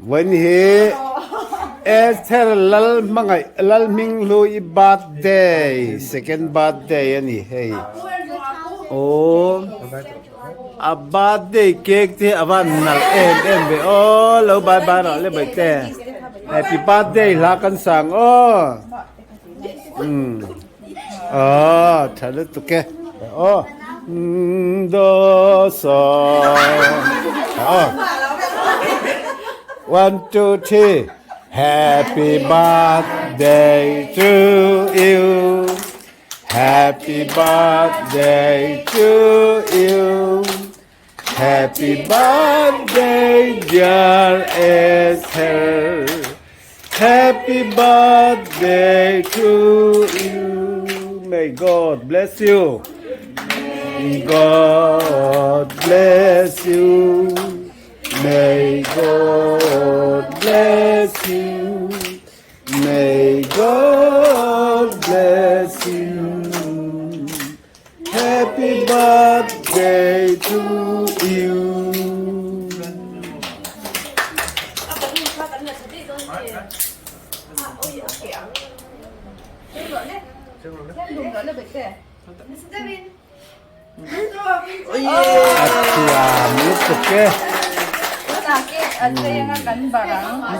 Vawiin hi Esther Lalhmangaih Lalhminghlu i birthday second birthday a ni hei aw a birthday cake te a van nalh em em ve aw lo bye bye rawh le baihte happy birthday hla kan sang aw umm aw tha lutuk e aw do so aw one two three happy birthday to you happy birthday to you happy birthday dear Esther happy birthday to you may God bless you God bless you may God bless you may God bless you happy birthday to you. A thiam lutuk e.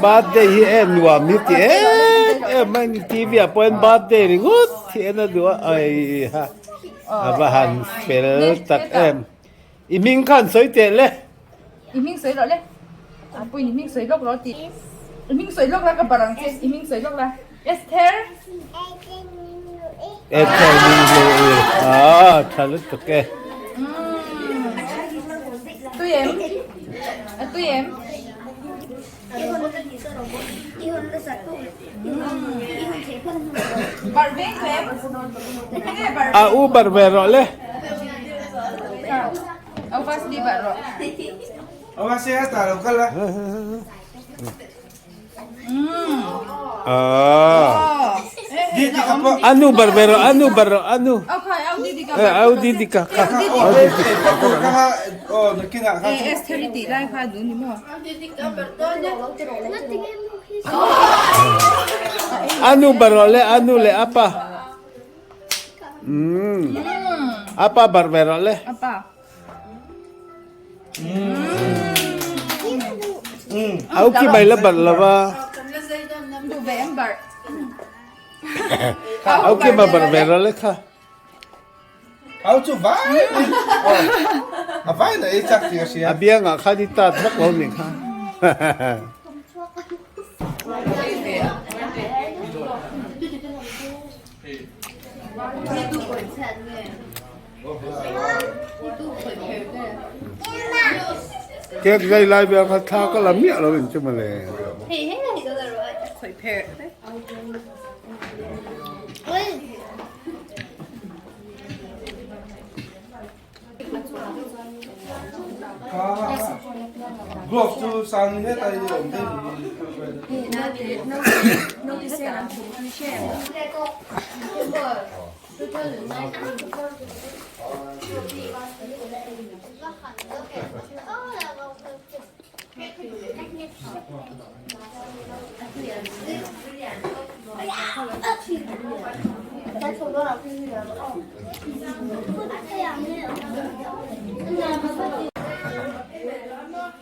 Birthday hi en nuam hi ti em em a ni TV ah pawh hian birthday ringawt hi en a duh a ai ha a va han fel tak em i hming khan sawi teh le. I hming sawi rawh le a puin i hming sawi lawk rawh tih i hming sawi lawk la ka barang che i hming sawi lawk la Esther Esther Minglui ah tha lutuk e tui em a tui em bar veng tu em a u bar ve rawh le Anu bar ve rawh anu bar rawh anu au didi ka ka anu bar rawh le anu le apa umm apa bar ve rawh le Au khi mai la bar lova. Au khi ma bar ve rawh le kha. Au chu vai a vai na ei chak tih a hria. A biangah khan i tat vak lo nih kha. Cake zai lai vel kha thla ka la miah lo in chu mawle. Glove chu sang he tai awm deuh ni.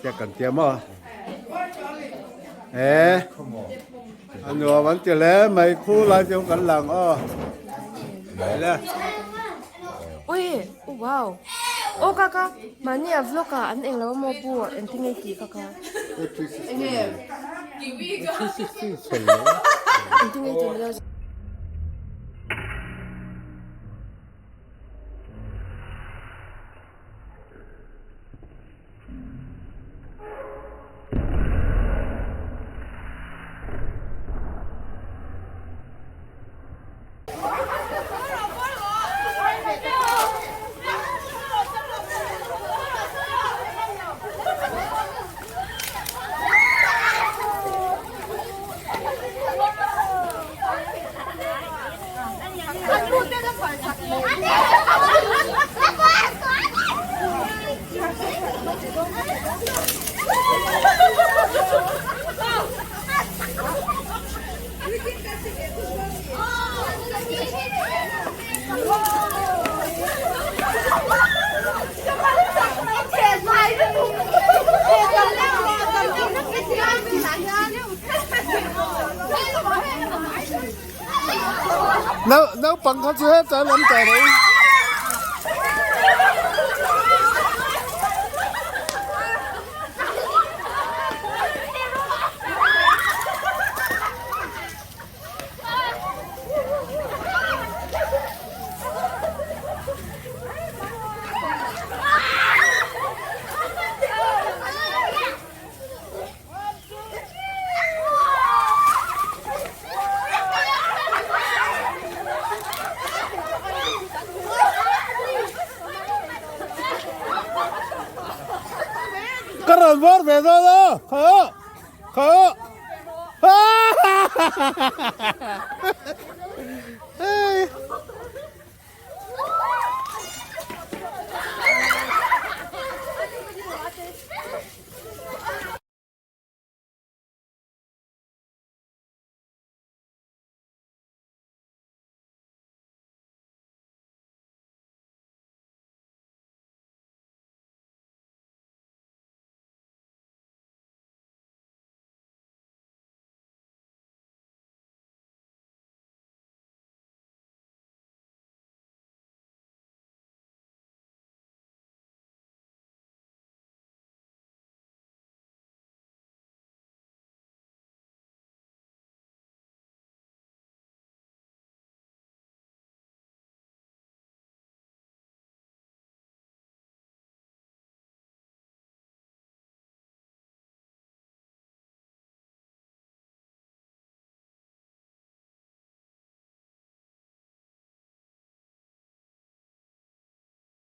Tia kan tia maw? Eh. A nuam an ti hle mai khu lai chu kan lang aw le. Ui oh wow oh kaka mahni a vlog ah an englo amaw pu engtin nge tih kaka engtin nge tih milo. Naupang kha chu hetah an awm tawh lo. Ka rawn vawr ve dawn a, kha kha Hey.